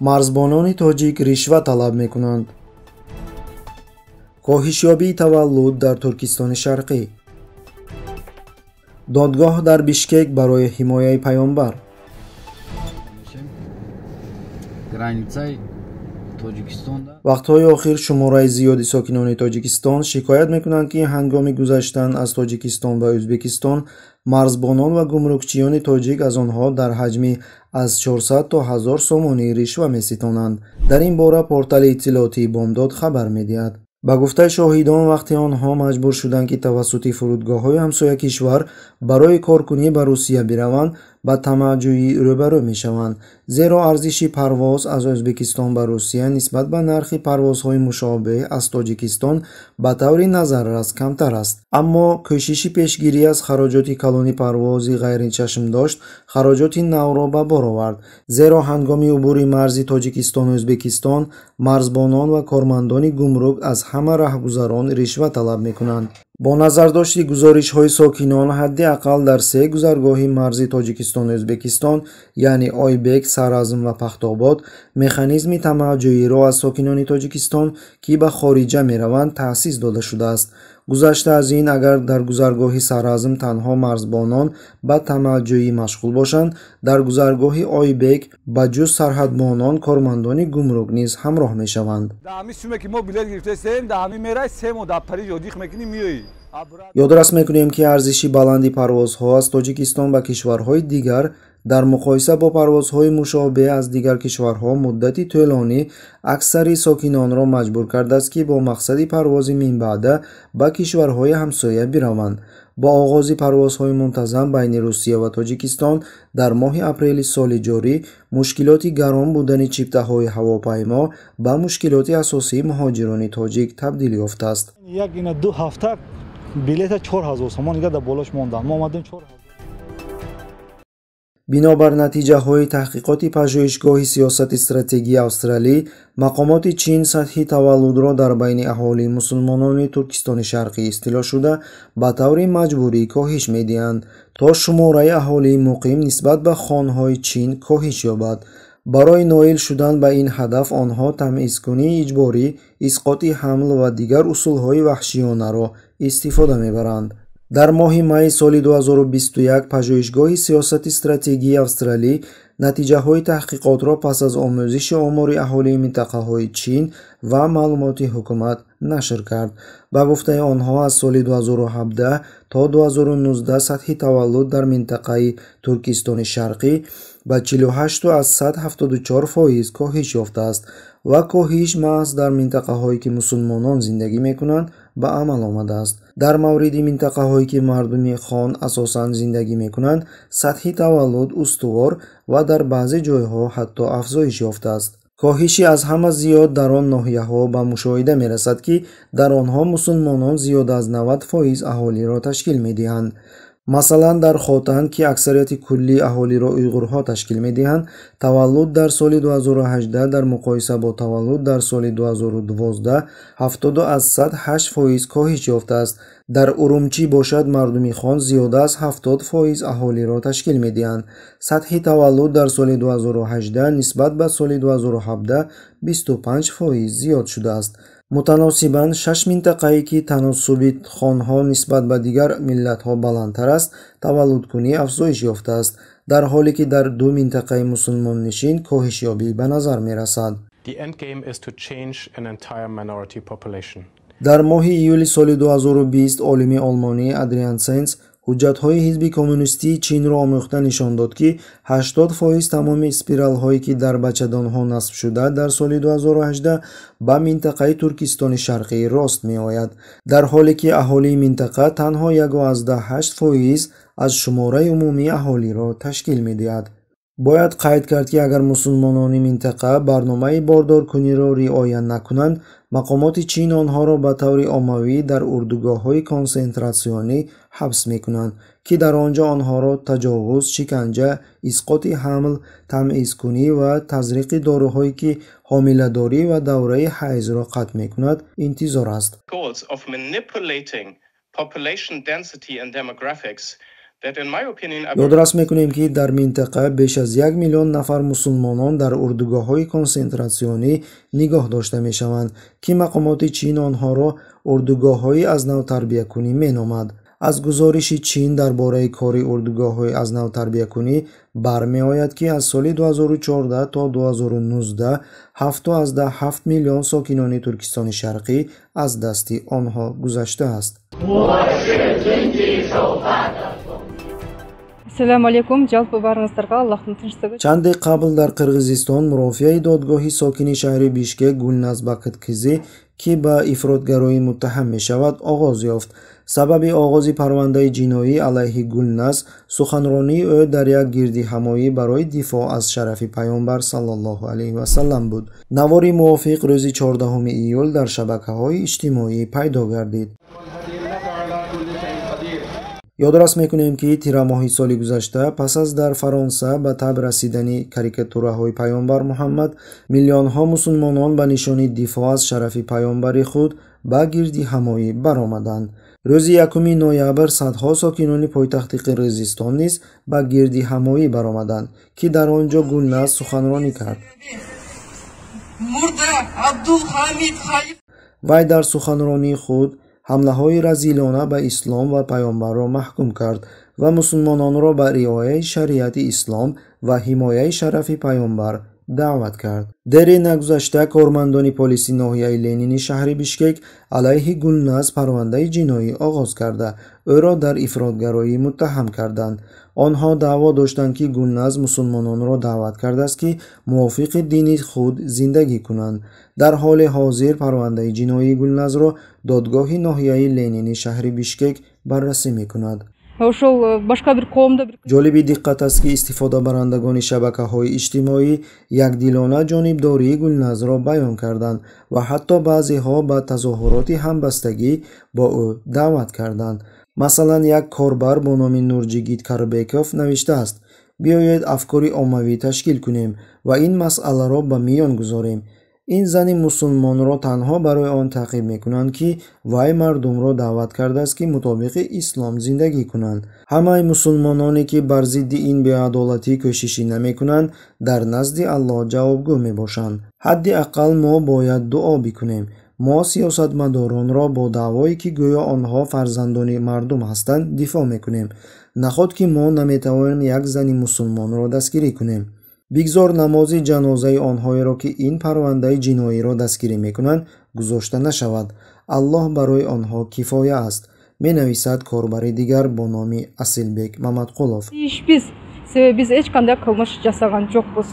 Марзбонони тоҷик ришва талаб мекунанд. Коҳишёбии таваллуд дар Туркистони Шарқӣ. Додгоҳ дар Бишкек барои ҳимояи паёмбар. Вақтҳои охир шумораи зиёди сокинони Тоҷикистон шикоят мекунанд, ки ҳангоми гузаштан аз Тоҷикистон ба Ӯзбекистон марзбонон ва гумрукчиёни тоҷик аз онҳо дар ҳаҷми аз 400 то 1000 сомонӣ ришва меситонанд. Дар ин бора портали иттилоотии Бомдод хабар медиҳад. Ба гуфтаи шоҳидон, вақте онҳо маҷбур шуданд, ки тавассути фурудгоҳҳои ҳамсоя кишвар барои коркунӣ ба Русия бираванд, ба тамаъҷӯӣ рӯбарӯ мешаванд, зеро арзиши парвоз аз Ӯзбекистон ба Русия нисбат ба нархи парвозҳои мушобеҳ аз Тоҷикистон ба таври назаррас камтар аст. Аммо кӯшиши пешгирӣ аз хароҷоти калони парвози ғайричашмдошт хароҷоти навро ба бор овард, зеро ҳангоми убури марзи Тоҷикистону Ӯзбекистон марзбонон ва кормандони гумрук аз ҳама раҳгузарон ришва талаб мекунанд. Бо назардошти гузоришҳои сокинон, ҳадди ақал дар се гузаргоҳи марзи Тоҷикистону Ӯзбекистон, яъне Ойбек, Саразм ва Пахтобод, механизми тамаъҷӯиро аз сокинони Тоҷикистон, ки ба хориҷа мераванд, таъсис дода шудааст. Гузашта аз ин, агар дар гузаргоҳи Саразм танҳо марзбонон ба тамаъҷӯӣ машғул бошанд, дар гузаргоҳи Ойбек ба ҷуз сарҳадбонон кормандони гумрук низ ҳамроҳ мешаванд. Ёдрас мекунем, ки арзиши баланди парвозҳо аз Тоҷикистон ба кишварҳои дигар дар муқоиса бо парвозҳои мушобеҳ аз дигар кишварҳо муддати тӯлонӣ аксари сокинонро маҷбур кардааст, ки бо мақсади парвози минбаъда ба кишварҳои ҳамсоя бираванд. Бо оғози парвозҳои мунтазам байни Русия ва Тоҷикистон дар моҳи апрели соли ҷорӣ мушкилоти гарон будани чиптаҳои ҳавопаймо ба мушкилоти асосии муҳоҷирони тоҷик табдил ёфтааст. Як ина ду ҳафта билета 4000 сомон дига дар болош монданд. Мо омадем 4000. Бинобар натиҷаҳои таҳқиқоти пажӯҳишгоҳи сиёсати стратегии Австралӣ, мақомоти Чин сатҳи таваллудро дар байни аҳолии мусулмонони Туркистони Шарқӣ истилоҳшуда ба таври маҷбурӣ коҳиш медиҳанд, то шумораи аҳолии муқим нисбат ба хонҳои Чин коҳиш ёбад. Барои ноил шудан ба ин ҳадаф онҳо тамизкунии иҷборӣ, исқоти ҳамл ва дигар усулҳои ваҳшиёнаро истифода мебаранд. Дар моҳи майи соли 2021 пажӯҳишгоҳи сиёсати стратегии Австралӣ натиҷаҳои таҳқиқотро пас аз омӯзиши омори аҳолии минтақаҳои Чин ва маълумоти ҳукумат нашр кард. Ба гуфтаи онҳо, аз соли 2017 то 2019 сатҳи таваллуд дар минтақаи Туркистони Шарқӣ ба 48,74% коҳиш ёфтааст ва коҳиш маҳз дар минтақаҳое ки мусулмонон зиндагӣ мекунанд ба амал омадааст. Дар мавриди минтақаҳое ки мардуми хон асосан зиндагӣ мекунанд, сатҳи таваллуд устувор ва дар баъзе ҷойҳо ҳатто афзоиш ёфтааст. Коҳиши аз ҳама зиёд дар он ноҳияҳо ба мушоҳида мерасад, ки дар онҳо мусулмонон зиёда аз 90% аҳолиро ташкил медиҳанд. Масалан, дар Хотан, ки аксарияти куллии аҳолиро уйғурҳо ташкил медиҳанд, таваллуд дар соли 2018 дар муқоиса бо таваллуд дар соли 2012 70,8% коҳиш ёфтааст. Дар Урумчӣ бошад, мардуми хон зиёда аз 70% аҳолиро ташкил медиҳанд. Сатҳи таваллуд дар соли 2018 нисбат ба соли 2017 25% зиёд шудааст. Мутаносибан шаш минтақае ки таносуби хонҳо нисбат ба дигар миллатҳо баландтар аст, таваллудкунӣ афзоиш ёфтааст, дар ҳоле ки дар ду минтақаи мусулмоннишин коҳишёбӣ ба назар мерасад. Дар моҳи июли соли 2020 олими олмонӣ Адриан Сенс ҳуҷҷатҳои ҳизби коммунистии Чинро омӯхта нишон дод, ки 80% тамоми спиралҳое ки дар бачадонҳо насб шуда дар соли 2018 ба минтақаи Туркистони Шарқӣ рост меояд, дар ҳоле ки аҳолии минтақа танҳо 1,8% аз шумораи умумии аҳолиро ташкил медиҳад. Бояд қайд кард, ки агар мусулмонони минтақа барномаи бордоркуниро риоя накунанд, мақомоти Чин онҳоро ба таври оммавӣ дар урдугоҳҳои консентратсионӣ ҳабс мекунанд, ки дар он ҷо онҳоро таҷовуз, шиканҷа, исқоти ҳамл, тамизкунӣ ва тазриқи доруҳое ки ҳомиладорӣ ва давраи ҳайзро қатъ мекунад, интизор аст. Goals of manipulating population density and demographics Ёдрас мекунем, ки дар минтақа беш аз 1 миллион нафар мусулмонон дар урдугоҳҳои консентратсионӣ нигоҳ дошта мешаванд, ки мақомоти Чин онҳоро урдугоҳҳои аз нав тарбиякунӣ меномад. Аз гузориши Чин дар бораи кори урдугоҳҳои аз нав тарбиякунӣ бармеояд, ки аз соли 2014 то 2019 7,7 миллион сокинони Туркистони Шарқӣ аз дасти онҳо гузаштааст. Ассалому алайкум, жалпы барыңыздарга Аллахтын тынчтыгы. Чанде қабл дар Қирғизистон мурофиаи додгоҳи сокини шаҳри Бишкек Гулназ Бақытқизӣ, ки ба ифротгароӣ муттаҳам мешавад, оғоз ёфт. Сабаби оғози парвандаи ҷиноӣ алайҳи Гулназ суханронии ӯ дар як гирдиҳамоӣ барои дифоъ аз шарафи Паёмбар саллаллоҳу алайҳи васаллам буд. Навори мувофиқ рӯзи 14 июл дар шабакаҳои иҷтимоӣ пайдо гардид. Ёдрас мекунем, ки тирамоҳи соли гузашта пас аз дар Фаронса ба таб расидани карикатураҳои Паёмбар Муҳаммад, миллионҳо мусулмонон ба нишони дифоъ аз шарафи паёмбари худ ба гирдиҳамоӣ баромаданд. Рӯзи 1 ноябр садҳо сокинони пойтахти Қирғизистон низ ба гирдиҳамоӣ баромаданд, ки дар он ҷо Гулназ суханронӣ кард. Вай дар суханронии худ ҳамлаҳои разилона ба ислом ва паёмбарро маҳкум кард ва мусулмононро ба риояи шариати ислом ва ҳимояи шарафи паёмбар даъват кард. Дери нагузашта кормандони полиси ноҳияи Ленини шаҳри Бишкек алайҳи Гулназ парвандаи ҷиноӣ оғоз карда, ӯро дар ифротгароӣ муттаҳам карданд. Онҳо даъво доштанд, ки Гулназ мусулмононро даъват кардааст, ки мувофиқи дини худ зиндагӣ кунанд. Дар ҳоли ҳозир парвандаи ҷиноии Гулназро додгоҳи ноҳияи Ленини шаҳри Бишкек баррасӣ мекунад. Ошол башка бир коомдо бир. Ҷолиби диққат аст, ки истифодабарандагони шабакаҳои иҷтимоӣ якдилона ҷонибдории Гулназро баён карданд ва ҳатто баъзеҳо ба тазоҳуроти ҳамбастагӣ бо ӯ даъват карданд. Масалан, як корбар бо номи Нурҷигит Карбеков навиштааст: биёед афкори оммавӣ ташкил кунем ва ин масъаларо ба миён гузорем. Ин зани мусулмонро танҳо барои он таъқиб мекунанд, ки вай мардумро даъват кардааст, ки мутобиқи ислом зиндагӣ кунанд. Ҳамаи мусулмононе, ки бар зидди ин беадолатӣ кӯшишӣ намекунанд, дар назди Аллоҳ ҷавобгӯ мебошанд. Ҳадди ақал мо бояд дуо бикунем. Мо сиёсатмадоронро бо даъвое, ки гӯё онҳо фарзандони мардум ҳастанд, дифоъ мекунем. Наход ки мо наметавонем як зани мусулмонро дастгирӣ кунем. Бигзор намози ҷанозаи онҳоеро, ки ин парвандаи ҷиноиро дастгирӣ мекунанд, гузошта нашавад. Аллоҳ барои онҳо кифоя аст, менависад корбари дигар бо номи Асилбек Мамадқулов. Тийишпиз, себеби биз эч кандай кылмыш жасаган жокпуз.